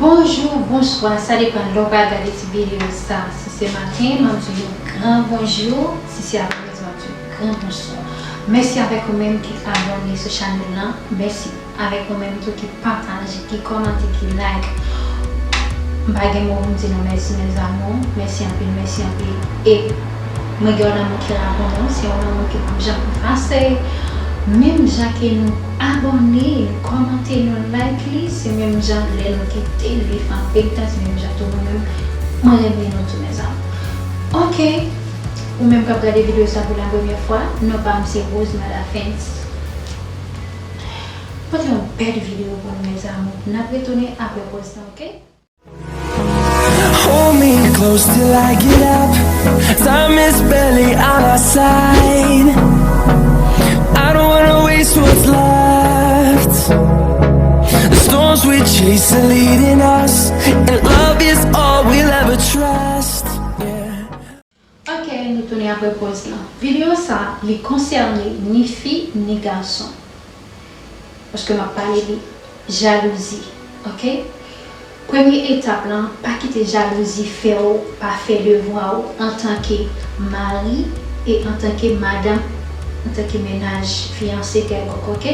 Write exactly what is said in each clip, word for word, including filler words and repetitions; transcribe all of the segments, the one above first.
Bonjou, bonswa, sa depann lè w pral gade ti videyo sa. Si se maten, m ap di w yon gran bonjou. Si se apremidi, m ap di w yon gran bonswa. Mèsi avèk ou menm ki abòne sou chanèl lan. Mèsi avèk ou menm tou ki pataje, ki kòmante, ki like. M pa gen mo pou m di nou mèsi, mes amours. Mèsi anpil, mèsi anpil. E mwen gen yon lanmou ki la pou nou. Se yon lanmou ki p ap janm efase. Menm jan ke nou abòne, nou kòmante, nou like li, se menm jan lè nou kite li fè anpil tan, se menm jan tou mwen menm, mwen renmen nou tou, mes amours. Ok, ou menm k ap gade videyo sa pou la premyè fwa, non pa m se Rose Mada Fans. Pote yon bèl videyo pou nou, mes amours. N ap retounen apre poz lan, ok? Hold me close till I get up. Time is barely on our side. I don't wanna waste what's left. The storms we chase are leading us, and love is all we'll ever trust. Yeah. Ok, nou tounen apre poz lan. Videyo sa, li konsène ni fi ni gason. Paske m ap pale de jalouzi, ok? Premye etap lan, pa kite jalouzi fè w pa fè devwa w antanke mari e antanke madanm, antanke mennaj, fiyanse kèlkonk, ok?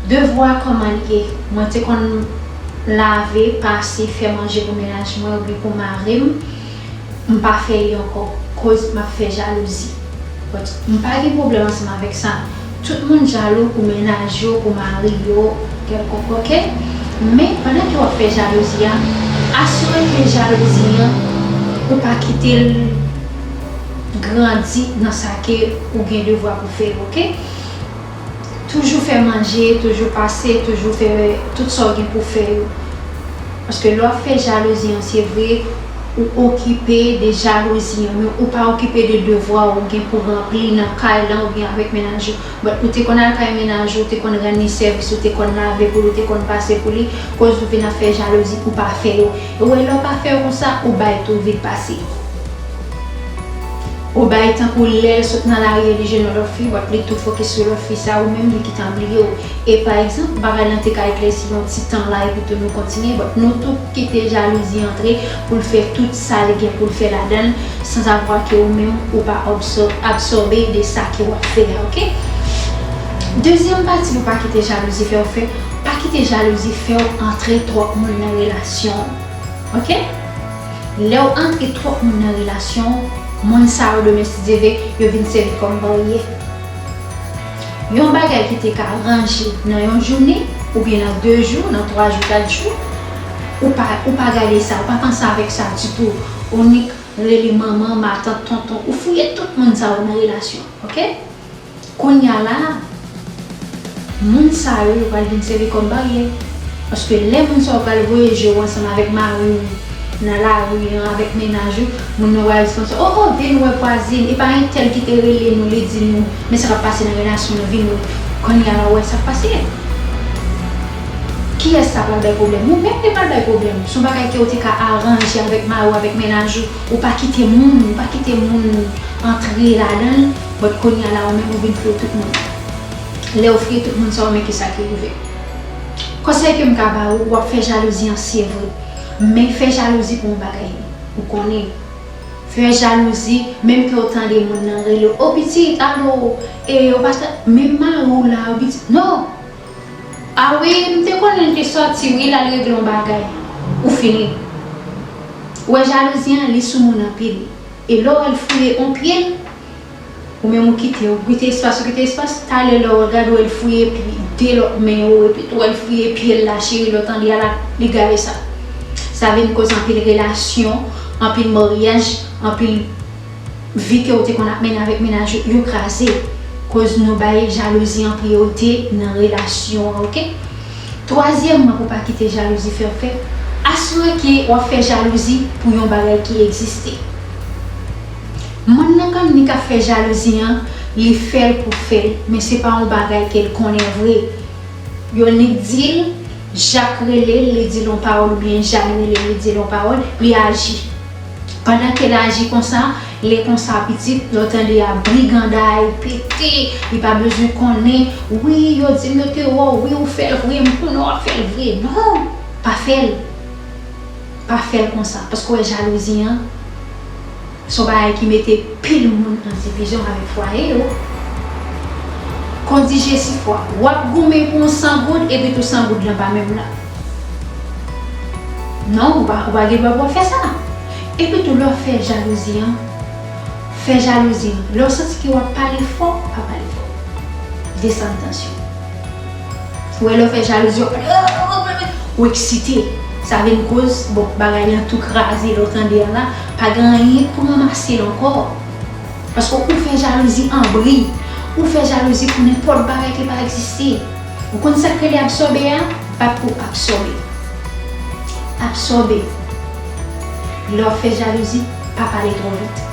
Devwa kòman l ye? Mwen te konn lave, pase, fè manje pou mennaj mwen oubyen pou mari m. M pa fè li ankò, koz m ap fè jalouzi. But m pa gen pwoblèm ansanm avèk sa. Tout moun jalou pou mennaj yo, pou mari yo, kèlkonk, ok? Men, pandan ke w ap fè jalouzi a, asire ke jalouzi an, ou pa kite l grandi nan sa ke ou gen devwa pou fè yo, ok? Toujou fè manje, toujou pase, toujou fè tout sa w gen pou fè yo. Paske lè w ap fè jalouzi an, se vre, ou okipe de jalouzi an, men ou pa okipe de devwa ou gen pou ranpli nan kay lan oubyen avèk mennaj ou. But ou te konn al kay mennaj ou, ou te konn rann li sèvis, ou te konn lave pou li, ou te konn pase pou li, koz ou vin ap fè jalouzi, ou pa fè yo. E w wè, lè w pa fè yo konsa, ou bay tou vit pase. Ou bay tankou lè l sot nan lari, li jwenn yon lòt fi, but li tou fokis sou lòt fi sa, ou menm li gentan bliye w. E pa egzanp, bagay lan te ka eklèsi yon ti tan la, epi tou nou kontinye, but nou tou kite jalouzi antre pou l fè tout sa li gen pou l fè ladan l, sansavwa ke ou menm ou pa absò-, absòbe de sa ke w ap fè a, ok? Dezyèm pati pou pa kite jalouzi fè w fè, pa kite jalouzi fè w antre twòp moun nan relasyon w, ok? Lè w antre twòp moun nan relasyon w, moun sa yo demen si Dye vle, yo vin sèvi kòm baryè. Yon bagay ki te ka ranje nan yon jounen, oubyen nan de jou, nan twa jou, kat jou, ou pa, ou pa gade sa, ou pa panse avèk sa ditou. Ou nik rele manman, matant, tonton, ou fouye tout moun sa yo nan relasyon, ok? Kounya la, moun sa yo, yo pral vin sèvi kòm baryè. Paske lè moun sa yo pral voye je yo ansanm avèk mari w nan lari an, avèk mennaj ou, moun nan pral di konsa, "O, o, vin wè vwazin, e pa entèl ki te rele nou, li di nou, men sa k ap pase nan relasyon nou, vin wè." Kounya la, ou wè sa k pase. Kiyès sa pral bay pwoblèm? Ou menm li pral bay pwoblèm. Se yon bagay ke ou te ka aranje avèk mari w, avèk mennaj ou. Ou pa kite moun, ou pa kite moun antre ladan l, but kounya la, ou menm ou vin fouye tout moun. Lè ou fouye tout moun sa yo, men kisa ki rive? Konsèy ke m ka ba ou, w ap fè jalouzi an, se vre. Men fè jalouzi pou yon bagay, ou konnen. Fè jalouzi, menm ke w tande moun nan rele w, "O pitit, alo, e, ou pa ta, menm mari w la, o pitit." Non! "A wi, m te konnen l te sòti, wi, l al regle yon bagay." Ou fini. Ou wè jalouzi an, li sou moun anpil. E lè w wè l fouye yon pye l, ou menm ou kite, ou kite espas, ou kite espas, talè lè w gade w wè l fouye pye, de lòt men yo, epi tou w wè l fouye pye l la, cheri, lè w tande a la, li gaye sa. Sa vin koz anpil relasyon, anpil maryaj, anpil vi ke w te konn ap mennen avèk mennaj ou, yo kraze. Koz nou bay jalouzi an priyorite nan relasyon an, ok? Twazyèmman, pou pa kite jalouzi fè w fè, asire ke w ap fè jalouzi pou yon bagay ki egziste. Moun nan kòm li ka fè jalouzi an, li fè l pou fè l, men se pa yon bagay ke l konnen vre. Yo nik di l, Jak rele l, li di l yon pawòl, oubyen Jàn rele l, li di l yon pawòl, li aji. Pandan ke l aji konsa, lè konsa pitit, lè w tande a briganday pete, li pa bezwen konnen, wi, yo di m yo te wè w, wi, ou fè l vre, m konnen w ap fè l vre. Non! Pa fè l. Pa fè l konsa. Paske w wè jalouzi an, se yon bagay ki mete pil moun an divizyon avèk fwaye yo. Kon di Jesifwa, w ap goumen pou yon san goud, epi tou san goud lan pa menm la. Non, ou pa, ou pa gen dwa pou w fè sa. Epi tou, lè w fè jalouzi an, fè jalouzi an. Lè w santi ke w ap pale fò, pa pale fò. Desann tansyon. Ou wè lè w fè jalouzi, w ap pale, ou eksite. Sa vin koz, bon, bagay lan tou kraze, lè w tande a la, pa gen anyen pou ranmase l ankò. Paske ou fè jalouzi an bri. Ou fè jalouzi pou nenpòt bagay ki pa egziste. Ou konn sa k rele absòbe a? Bat pou absòbe. Absòbe. Lè w ap fè jalouzi, pa pale twò vit.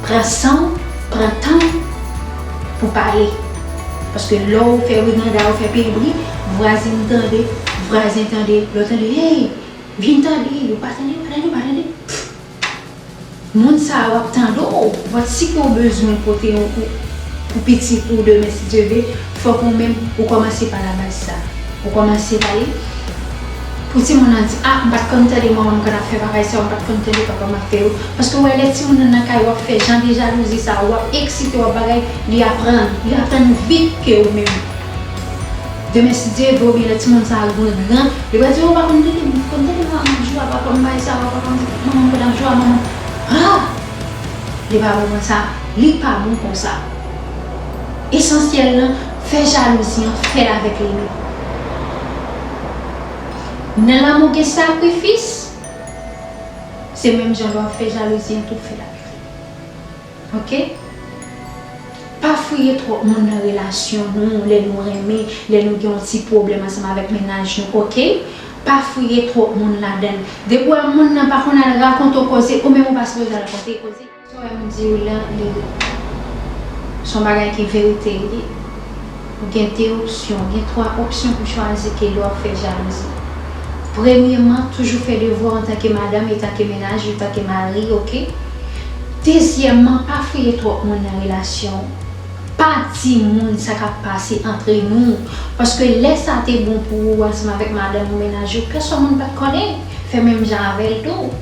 Pran san w, pran tan w pou pale. Paske lè w fè riganda, w fè pil bri, vwazen tande, vwazen tande, lè w tande, hey, vin tande, yo pa tande, pa tande, pa tande. Pff. Moun sa yo ap tande w, but si ke w bezwen pote yon, pou, pou pitit ou demen, si Dye vle, fòk ou menm, ou kòmanse pa labaz sa. Ou kòmanse pale. Pou timoun nan di, ah, m pa t konn tande manman m konn ap fè bagay sa yo, m pa t konn tande papa m ap fè yo. Paske w wè lè timoun nan nan kay, w ap fè jan de jalouzi sa, w ap eksite, w ap bagay, li aprann, li aprann vit ke ou menm. Demen, si Dye vle, oubyen lè timoun sa a gran, li va di, oh, w pa konn tande, m konn tande manman m ap jwe a papa m, bagay sa, w pa konn manman m konn ap jwe a manman. Ah! Li pa bon konsa. Li pa bon konsa. Esansyèl lan, fè jalouzi an, fè l avèk limit. Nan lanmou gen sakrifis, se menm jan lè w ap fè jalouzi an tou, fè l avèk limit. Ok? Pa fouye twòp moun nan relasyon nou, lè nou renmen, lè nou gen yon ti pwoblèm ansanm avèk mennaj nou, ok? Pa fouye twòp moun ladan l. Depi w wè moun nan pa konn al rakonte w koze, ou menm ou pa sipoze al rakonte koze. Sa w wè m di w lan, li, se yon bagay ki verite li ye. Ou gen de opsyon, ou gen twa opsyon pou chwazi ke lè w ap fè jalouzi. Premyèman, toujou fè devwa w antanke madanm, antanke mennaj, antanke mari, ok? Dezyèmman, pa fouye twòp moun nan relasyon w. Pa di moun sa k ap pase antre nou. Paske lè sa te bon pou ou ansanm avèk madanm ou, mennaj ou, pèsonn moun pa t konnen. Fè menm jan avè l tou.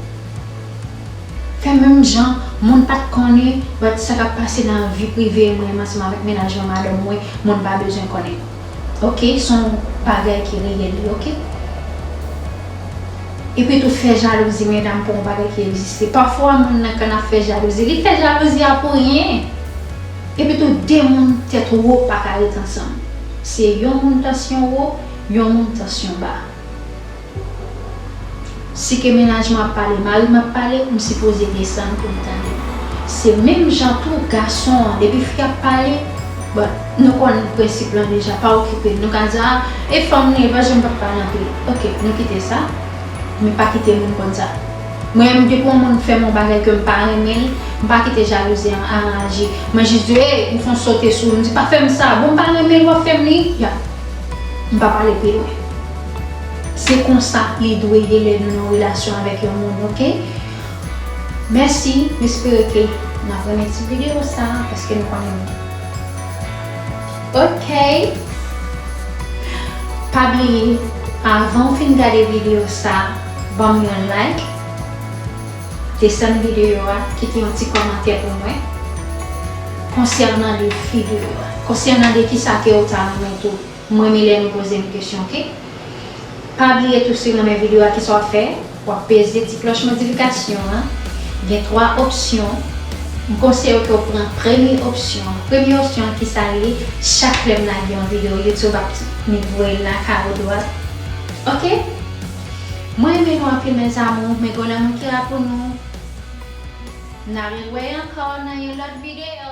Fè menm jan, moun pa t konnen, but sa k ap pase nan vi prive mwen ansanm avèk mennaj mwen, madanm mwen, moun pa bezwen konnen. Ok, se yon bagay ki reyèl li, ok? Epi tou fè jalouzi, medam, pa yon bagay ki egziste. Pafwa moun nan konn ap fè jalouzi, li fè jalouzi a pou ryen. Epi tou de moun tèt wo pa ka ret ansanm. Se yon moun tansyon wo, yon moun tansyon ba. Si ke mennaj mwen ap pale, mari m ap pale, m sipoze desann pou m tande. Se menm jan tou gason an, depi fi ap pale, bon, nou konn prensip lan deja, pa okipe l. Nou ka di, ah, e fanm li, e pa janm p ap pale anpil. Ok, nou kite sa. Men pa kite moun konn sa. Mwen menm, depi yon moun fè m yon bagay ke m pa renmen l, m pa kite jalouzi an anraje. Mwen jis di, hey, m fè yon sote sou l, m di, pa fè m sa, bon, m pa renmen l, w ap fè m li, ya. M pa pale pi lwen. Se konsa li dwe ye lè nou nan yon relasyon avèk yon moun, ok? Mèsi, m espere ke n ap renmen ti videyo sa, paske nou konnen m. Ok. Pa bliye, avan w fin gade videyo sa, ban m yon like, desann videyo a, kite yon ti kòmantè pou mwen konsènan de videyo a, konsènan de kisa ke w ta renmen tou. M renmen lè nou poze m kesyon, ok? Pa bliye tou, si w renmen videyo a, kisa w ap fè? W ap peze ti klòch notifikasyon an. Gen twa opsyon. M konseye w ke w pran premye opsyon an. Premye opsyon an, kisa l ye? Chak lè m lage yon videyo, YouTube ap t-, ni voye l la kawo dwat. Ok? Mwen renmen nou anpil, mes amours, men gen lanmou ki la pou nou. N a rewè ankò nan yon lòt videyo.